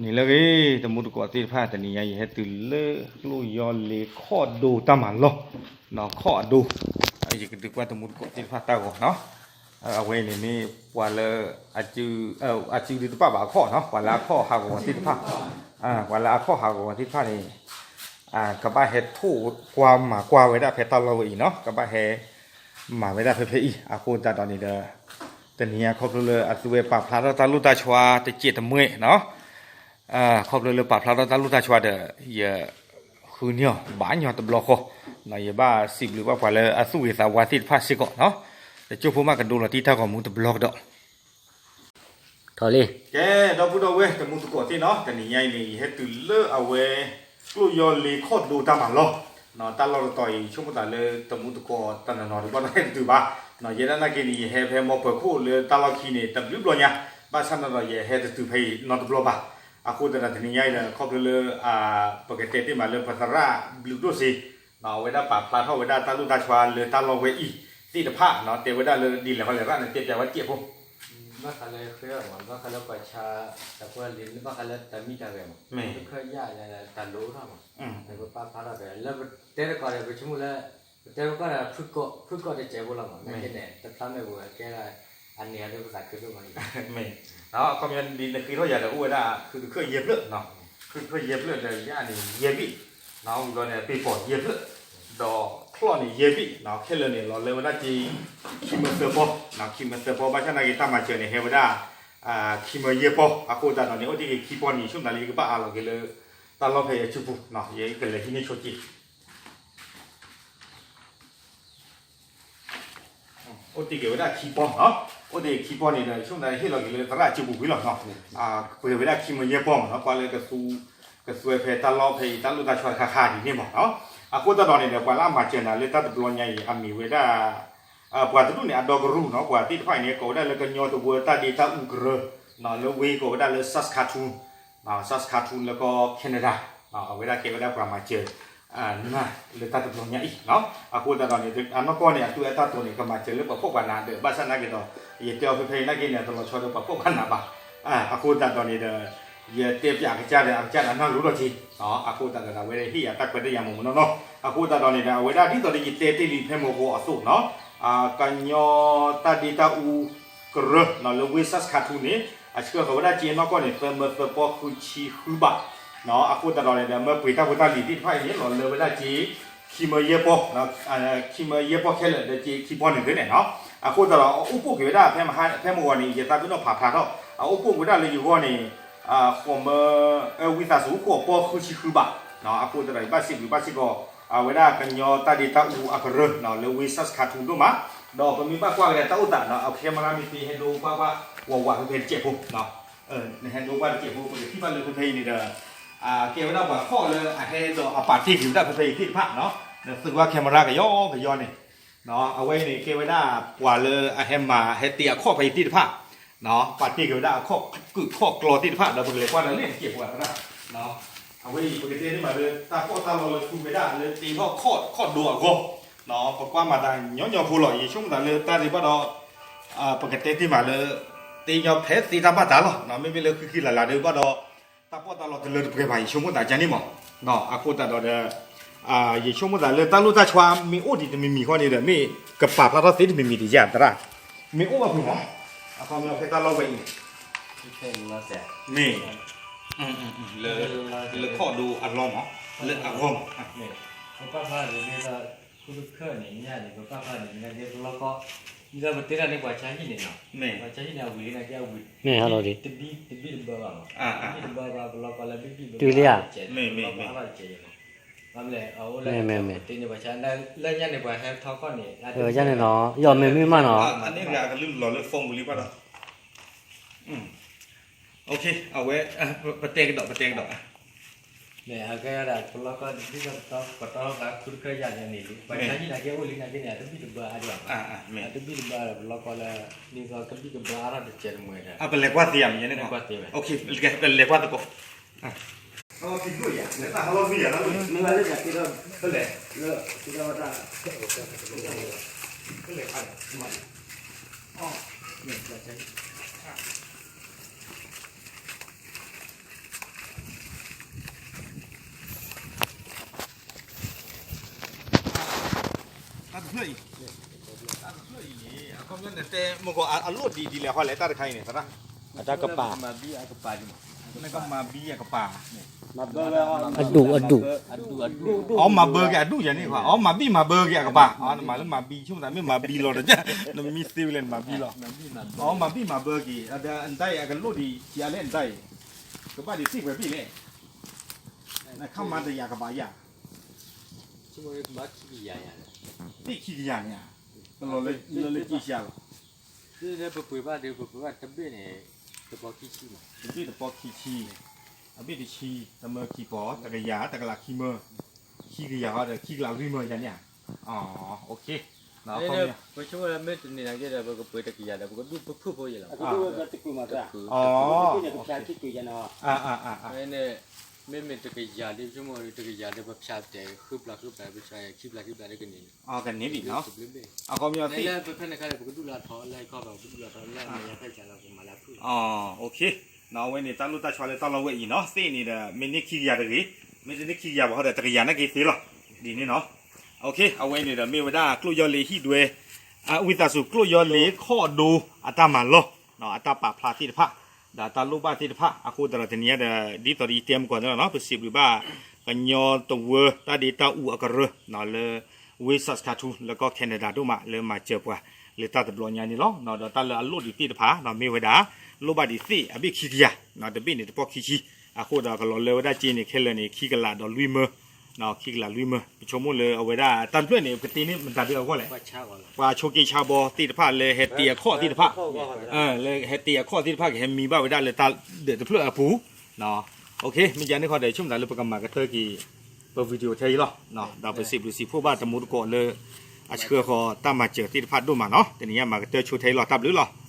န့ၣ်လၢအဂ့ၤ တမူတကိးသ့ၣ်တဖၣ် တနံၤညါယဟဲတုၤလၢကျိၣ်ယီၢ်လ့ၤခီၣ်ဒိတၢ်မၤလီၢ်, ခီၣ်အဒိ, ယကဒုးကွၢ်တမူတကိးသ့ၣ်တဖၣ်တၢ်ဂီၤနီၤ, အဝဲန့ၣ်မ့ၢ်ပှၤလၢ အစုဒုတပာ်ဘၣ်အခီၣ်နီၤ, ပှၤလၢအခီၣ်ဟးဂီၤသ့ၣ်တဖၣ်, ပှၤလၢအခီၣ်ဟးဂီၤသ့ၣ်တဖၣ်န့ၣ် ကဘၣ်ဟဲထိၣ်ကွၢ်မၤကွၢ်ဝဲဒၣ်ဖဲတၢ်လီၢ်ဝဲအံၤနီၤ, ကဘၣ်ဟဲမၤဝဲဒၣ်ဖဲဖဲအံၤ, အဃိသတးဒီးန့ၣ်ဒီး တနံၤညါခီဖျိလၢအသုဝဲပာ်ဖျါထီၣ်တၢ်လိၣ်တၢ်ဆီတစဲးတမှဲနီၤ, ခီဖျိလၢပာ်ဖျါထီၣ်တၢ်လိၣ်တၢ်ဆီဒီး ယဃုန့ၢ်အီၤဘၣ်ညီတဘျီဃီ, ယဘၣ်စံးဘျုးဘၣ်ပှၤလၢအသူၣ်ဂ့ၤသးဝါသ့ၣ်တဖၣ်စ့ၢ်ကီးနီၤ, တကၠိဖိမးကဒိလီၤတံၢ်တၢ်ဂီၤမူတဘျီကဒီး ထီၣ်လံ, ကဲ ဒီပုၢ်ဒီဝဲၢ်တမူတကိးသ့ၣ်နီၤ, တနံၤညါအံၤန့ၣ် ယဟဲတုၤလၢအဝဲ ကျိၣ်ယီၢ်လ့ၤခီၣ်ဒိတၢ်မၤလီၢ်, တၢ်လီၢ်တတီၤအံၤ ဆိကမိၣ်သးလၢတမူတကိးတနီၤနီၤဒုးဘၣ်ဒီးဟဲတတုၤဘၣ်, ယဲဒၣ်နာ်က့န့ၣ် ယဟဲဖဲမီပၢၤခိၣ်လၢတၢ်လီၢ်ခံန့ၣ် တဘျုးဘျီညါ, ဘၣ်ဆၣ်န့ၣ်ဒီးယဟဲတတုၤဖဲအံၤနီတဘျီဘၣ်, အဃိသတးဒီးတနံၤညါအံၤဒီး ခီဖျိလၢ ပကတဲတ့ၢ်မးလၢပသရၣ်ဘျုးဒိၣ်စ့ အဝဲဒၣ်ပာ်ဖျါထီၣ်ဝဲဒၣ်တၢ်လိၣ်တၢ်ဆီလၢတၢ်လီၢ်ဝဲအံၤသ့ၣ်တဖၣ်နီၤ, တဲဝဲဒၣ်လၢဒ်လဲၣ်ဃီလဲၣ် သရၣ်န့ၣ်တဲပျးဝဲတစဲးဖိ ဘၣ်ဃးလၢဃ့မး ဘၣ်ဃးလၢပှၤဆါ တၢ်ဖိလံၤ ဘၣ်ဃးလၢတၢ်မံတၢ်ဂဲၤမး မ့ၢ်တခၢၣ်ယၣ်လၢတၢ်လိၣ်ထီၣ်မး, ပပာ်ဖျါထီၣ်ဒီး လၢပတဲတကီၢ်ဒီး ပဆိကမိၣ်လၢ ပတဲတကီၢ်ဒီး ဖုၣ်ကိာ်တစဲးဖိလီၤမး, မ့ၢ်ကဲန့ၣ် တဖျါမဲာ်ပူၤကဲဒၣ် အန့ၣ်အဒိပသးခုဒိၣ်မးလံ, မ့ၢ် အခီပညီဒ်နဃ့ထီၣ်ယၤဒီး အိၣ်ဝဲဒၣ်ခုတခၢၣ်ယဲၢ်ဖျၢၣ်, ခုတခၢၣ်ယဲၢ်ဖျၢၣ်ဒီး ယၣ်န့ၣ်ယဲၢ်ဘ့ၣ်, ဝံၤလီၤန့ၣ် ပ့ၤပီၤယဲၢ်ဖျၢၣ်, ဒီးချီၣ်န့ၣ်ယဲၢ်ဘ့ၣ်, ခဲလၢာ်န့ၣ် လီၤလၢဝဲဒၣ်က့ ခံမၢသၢပီ, ခံမၢသၢပီ ဘၣ်ဆၣ်နာ်က့ တၢ်မၤစၢၤန့ၣ် ဟဲဝဲဒၣ် ခံမၢယဲၢ်ပီ, အဃိသတးဒီးန့ၣ် အိၣ်တ့ၢ်က့ၤခံပီန့ၣ် ဆိကမိၣ်သးလၢယကဘၣ်အးလီၤက့ၤလၢ တၢ်လီၢ်ဖဲယစုပူၤ, ယကလဲၤဟံးန့ၢ်ဆိက့ၤ အိၣ်တ့ၢ်က့ၤဝဲဒၣ်ခံပီနီၤ, အိၣ်တ့ၢ်ခံပီန့ၣ်ဒီး ဆိကမိၣ်သးဟ့ၣ်လီၤက့ၤလၢသရၣ်စုပူၤဝံၤလီၤနီၤ, ပှဲၤဝဲဒၣ်ခံမၢယဲၢ်ပီမးနီၤ, ကွၢ်လၢကသူ ကသွဲဖဲတၢ်လီၢ်ဖဲအံၤ တၢ်လိၣ်တၢ်ဆီတခါခါဒ်န့ၣ်မးနီၤ, အဃိသတးဒီးန့ၣ်ဒီး ပှၤလၢအမၤစၢၤနၤလၢတၢ်တဘျီညါအံၤ အမ့ၢ်ဝဲဒၣ် ပှၤတဒူၣ်န့ၣ် အဒီကရူၢ်နီၤ, ပှၤသ့ၣ်တဖၣ်အံၤန့ၣ် ကိးဝဲဒၣ်လၢကညီတဝၢတၢ်ဒ့တၢ်အူကရၢ, လၢဝ့ၢ်ကိးဝဲဒၣ်လၢ Saskatoon, Saskatoon လၢကီၢ် Canada, အဝဲဒၣ်ကဲဝဲဒၣ်ပှၤမၤစၢၤ နၤလၢတၢ်တဘျီညါအံၤ, အဃိသတးဒီးန့ၣ် အနီၢ်ကီၢ်န့ၣ် အသုဝဲတၢ်တိာ်န့ၣ် ကမၤစၢၤလၢပှၤဖှီၣ်ပှၤနးဒီး ဘၣ်ဆၣ်နာ်က့ဒီး ယတဲအီၤဖဲဖဲအံၤနာ်က့န့ၣ် အတလီၤဆီဒီးပှၤဖှီၣ်ပှၤနးဘၣ်, အဃိသတးဒီးန့ၣ်ဒီး ယတဲပျးအကစၢ်ဒီး အကစၢ်ဒီးနၢ်လိၤထီၣ်က့ၤ, အဃိသတးဒီး အဝဲဟ့ၣ်ယၤတၢ်ခွဲးတၢ်ယာ်မ့ၢ်မ့ၢ်နီၢ်နီၢ်, အဃိသတးဒီးန့ၣ်ဒီး အဝဲဒၣ်ဒ်သိးဒီးယတဲတ့ၢ်လံဖဲမုၢ်ဂီၤအသိးနီၤ, ကညီတၢ်ဒ့တၢ်အူကရၢ လၢဝ့ၢ် Saskatoon န့ၣ် အဆှၢဃီၤဝဲဒၣ်က့အနီၢ်ကီၢ်န့ၣ် သၢမၢသၢပီဃုဆံဃုဘး, အဃိသတးဒီးန့ၣ်ဒီး မၢပှ့ၤတၢ်ဖိတၢ်လံၤသ့ၣ်တဖၣ်အံၤန့ၣ် လီၤလၢဝဲဒၣ်က့ ခံမၢယဲၢ်ပီ, ခံမၢယဲၢ်ပီခဲလၢာ်ဒီးက့ခံပီန့ၣ်သ့န့ၣ်နီၤ, အဃိသတးဒီး အအိၣ်ပိၢ်က့ၤဝဲဒၣ်ဖဲမဟါ ဖဲမုၢ်ဂီၤန့ၣ် ယသးပ့ၤနီၣ်ဖးဖျါထီၣ် အအိၣ်ပိၢ်က့ၤဝဲဒၣ်လၢယဂီၢ်န့ၣ် ဃိးမၢ ဝံသးစူၤ ဃိးပီဃုဆံဃုဘး, အဃိသတးဒီး ယဘၣ်စံးဘျုးဘၣ်စ့ၢ်ကီး အဝဲဒၣ်ကညီတၢ်ဒ့တၢ်အူအကရၢ လၢဝ့ၢ် Saskatoon ဒိၣ်မး, ဒီးပမ့ၢ်ဘၣ်ကွၢ်က့ၤတၢ်အိၣ်သးနီၤ အခဲမရၣ်မ့ၢ်သ့ဟဲဒိကွၢ်ကွၢ် ဝးဝးဖဲဖဲတစဲးဖိ နဟဲဒိကွၢ်တစဲးဖိ ပကထံၣ်ဘၣ်လၢဖဲဖဲအံၤန့ၣ်ဒီး ကဲဝဲဒၣ်ပှၤခီၣ်လၢအဟဲဒီးအပာ်တ့ၢ်က့ၤဝဲဒၣ်ဖဲဖဲအံၤသ့ၣ်တဖၣ်, နသုကွၢ် camera ကယီကယီန့ၣ်, အဝဲအံၤန့ၣ် ကဲဝဲဒၣ်ပှၤလၢအဟဲမၤဟဲတ့အခီၣ်ဖဲအံၤသ့ၣ်တဖၣ်, ပာ်တ့ၢ်က့ၤဝဲဒၣ်အခီၣ်ကုၢ်ခီၣ်ကျီသ့ၣ်တဖၣ် ဒီးပကလဲၤကွၢ်ဒီးလၢတစဲးဖိအသရၣ်, အဝဲအံၤ ပကတဲန့ၢ်မးလၢတၢ်ပီၣ်တၢ်လီလၢသူဝဲဒၣ်လၢတ့ထီၣ်ခီၣ်ဒိအဂီၢ်, ပကွၢ်မၤသးညီညီဖိလီၤ ယဆိကမိၣ်သးလၢတၢ်ဒ့ဘၣ်ဒီး ပကတဲတ့ၢ်မးလၢ တ့ညီဖဲသ့တၢ်ဘၣ်တၢ်လီၤ, မ့မ့ၢ်လၢဃံဃံလၤလၤဒုးဘၣ်ဒီး တၢ်ပီၣ်တၢ်လီတလၢတပှဲၤဘၣ် ယဆိကမိၣ်သးကန့ၣ်မး, အဃိသတးဒီး ယဆိကမိၣ်သးလၢတၢ်လိၣ်တၢ်ဆီမ့ၢ်အိၣ်ဒံးတမံၤမံၤဃီန့ၣ်ဒီး မ့ၢ်ကပာ်ဖျါထီၣ်သ့တမံၤမံၤတယၤသရၣ်, မ့ၢ်အိၣ်ဘၣ်ဖုးမး, အခီပညီဖဲတၢ်လီၢ်ဝဲအံၤန့ၣ် မ့ၢ် လၢခီၣ်ဒိအလီၢ်မး လၢအဂီၢ်မး, ပပာ်ဖျါန့ၣ် ခူတခၢၣ်န့ၣ် ညၣ်န့ၣ် ပပာ်ဖျါန့ၣ် နာ်က့ပလီၢ်ကီၢ် ဒ်သိးပတဲတၢ်န့ၣ်ပှၤဆါဟံၣ်န့ၣ်နီၤ, ပှၤဆါဟံၣ်န့ၣ် အဝံၤလံနာ်က့အဝံၤ မ့ၢ်ဟါလီၤဒံး တဘံတဘၣ်ဘၣ်မး, တဘံတဘၣ်ဘၣ် ပလီၢ်ကီၢ်လၢဘံၣ်ဘၣ်ဘၣ် တုၤလံဧါ, ဘၣ်အါထီၣ်တစဲးယဲၢ်မး, ဘၣ်မလဲၣ် အအိၣ်လၢ ပတဲန့ၣ်ပှၤဆါ လၢညါန့ၣ်ပှၤဟဲထီၣ်ခီၣ်န့ၣ် ယန့ၣ်နီၤ ယီၢ်မ့ၢ်မ့ၢ်မးနီၤ, အန့ၣ်ဂၤကလုၢ်လီၤလၢ phone ပူၤလံဘၣ်ဒီး အဝဲ ပတဲကဒီး ပတဲကဒီး မ့ၢ်အကဲဒၣ် ပလီၢ်ကီၢ်ဒ်သိးပတီၢ် ပတီၢ်ဘၣ်ခူတခၢၣ်ယၤန့ၣ်လံ ပှၤဆါဟံၣ်နာ်က့အိၣ်လံနာ်က့န့ၣ် အတဘံၣ်တဘၣ်အါဒံးဘၣ်, အတဘံၣ်တဘၣ်ဒီးပလီၢ်ကီၢ်လၢ ဒ်သိးကဘံၣ်ကဘၣ်အါထီၣ်တစဲးတမှဲၤဒီး အပလဲၤကွၢ်သ့ဧါ မ့ၢ်န့ၣ် လဲၤကွၢ်သ့ဝဲ လဲၤကွၢ်သကိး မ့ၢ်ဝဲလၢတၢ်က့ထီၣ် လၢ ကလဲၤခါလီၤ မ့ၢ်ဝဲ အ ဖျၢၣ်အံၤ, တၢ်တဖျၢၣ်အံၤန့ၣ် အခီပညီန့ၣ်တဲ မ့ၢ်ကီးအလိၣ်ဒ်ဒ်လဲၣ်ဃီလဲၣ် တၢ်တခါအံၤန့ၣ် သရၣ်, အတၢ်ကပၤ, နကမၤဘံအကပၤ, အဒူၣ်အဒူၣ်, အီ မၤဘၢက့ၤအဒူၣ်ယၤန့ၣ်ခွါ, အီ မၤဘံၣ်မၤဘၢက့ၤအကပၤ, နမၤလၢမၤဘံ ဆိကမိၣ်သးမ့ၢ်မၤဘံလီၤဒီး နမံသ့ဝဲလဲၣ် နမၤဘံလီၤ, အီ မၤဘံၣ်မၤဘၢက့ၤ အတၢ်အံၤအကလိၣ်ဒ်ဆံးအါလဲၣ် နတၢ်အံၤ, ကဘၣ်ဒ်သ့ၣ်ပှဲၤဘ့ၣ်လဲၣ်, နခါမၤတယၤကဘၣ်ယၤ သ့ၣ်ခံကယၤန့ၣ်ဧါ, ကလီၤလၢလၢကံၢ်ဆါလီၤ, ပပှ့ၤဘၣ်ဒီး ပပှ့ၤဘၣ်တဘ့ၣ်န့ၣ် တပီခံဆံမး, တဘ့ၣ်တပီခံဆံ, အဘ့ၣ်တဆံ, တမၢခံပီ, တကယၤ, တကလးခံမၢ, ခံကယၤဃီဒီး ခံကလးလွံၢ်မၢယၤန့ၣ်ဧါ, ပဆိကမိၣ်လၢမ့ၢ်တန့ၢ်နာ်က့ဒီး ပကပှ့ၤတကယၤဒီး ပကဒူၣ်ဖုၣ်ဖုၣ်ဖိယဲလီၤ, တပှ့ၤမး, တပှ့ၤ, န့ၣ် မ့မ့ၢ်တကယၤဒီး ပဆိကမိၣ်တကယၤဒီး ပဖၠးတဲာ် ဃုပျၢ်ဃုပျၢ် ပဖၠးခံပျၢ်ခံပျၢ်ဒီးကန့ၢ်န့ၣ်, ကန့ၢ်ဒံးနီၤ, အခီပညီသ့ၣ်, လၢပဖဲန့ၣ်ခါဒီး ပကဒူၣ်လၢအထီလၢခီဘၣ် ပကဒူၣ်လၢအထီလၢအမဲာ်ညါဖဲကလီၤ ပမၤလၢဖုၣ်, အဝဲန့ၣ် တၢ်လိၣ်တၢ်ဆီလၢတၢ်လီၢ်ဝဲအံၤနီၤ သ့ၣ်န့ၣ်ဒီး မ့ၢ်န့ၢ်ခံကယၤတဂ့ၤ, မ့ၢ်တန့ၢ်ခံကယၤဘၣ်ဃီဒီး တကယၤနာ်က့သ့လီၤ, ဒ်န့ၣ်နီၤ, အဝဲန့ၣ်ဒီး မ့ၢ်ဝဲဒၣ်ကျိၣ်ယီၢ်လ့ဟံၣ်ဒွဲ ဝံသးစူၤ ကျိၣ်ယီၢ်လ့ခီၣ်ဒိ အတၢ်မၤလီၢ်, အတၢ်ပာ်ဖျါသ့ၣ်တဖၣ်, ဒီးတၢ်လိၣ်ဘၣ်သ့ၣ်တဖၣ် အဃိသတးဒီးတနံၤညါဒီး ဒ်သိးဒီးယတဲမုၢ်ကီၢ်န့ၣ်လီၤနီၤ ပစံးဘျုးဘၣ် ကညီတဝၢ တၢ်ဒ့တၢ်အူအကရၢ လၢ ဝ့ၢ် Saskatoon လၢကီၢ် Canada ဒိၣ်မး လၢမၤစၢၤပှၤ လၢတၢ်တဘျီညါန့ၣ်လီၤ. ဒီးတၢ်လၢအလိၣ်ဒံးသ့ၣ်တဖၣ် မ့ၢ်ဝဲဒၣ် လိၣ်ဘၣ်ဒံးသ့ၣ်အဘ့ၣ်ခံကယၤ, တဘ့ၣ်န့ၣ်တပီၢ်ခံဆံ, အဃိဒီးကလီၤလၢဝဲဒၣ်က့န့ၣ် ခဲလၢာ်န့ၣ် ခံကလးဒီးလွံၢ်မၢ, ခံကလးလွံၢ်မၢ, ပဆိကမိၣ်လၢအဝဲဒၣ်တၢ်တဖျၢၣ်န့ၣ် ပကတ့န့ၢ်မတၤဒုအဂီၢ်လဲၣ်, ပှၤဆိးက့ဆါဘီသ့ၣ်တဖၣ်လၢဟဲတ့အခီၣ်သ့ၣ်တဖၣ်, လၢဟဲတ့အခီၣ်သ့ၣ်တဖၣ် ကဟဲမံဘၣ်ဝဲဒၣ်လၢတၢ်ဒၢးတဖျၢၣ်အပူၤ, မ့ၢ်ယၤန့ၣ်ခီဒီး ဆိကမိၣ်သးလၢပကမၤကတၢၢ်က့ၤ ပ video ထဲအံၤလီၤ. ဒီးပစံးဘျုးစံးဖှိၣ်ဘၣ်တမူတကိးလၢ အဆှၢဃီၤတၢ်မၤစၢၤသ့ၣ်တဖၣ်ဒိၣ်မးနီၤ, တနံၤညါမၤကတၢၢ်ဆိထဲအံၤလီၤ, တၢ်ဘျုးလီၤ.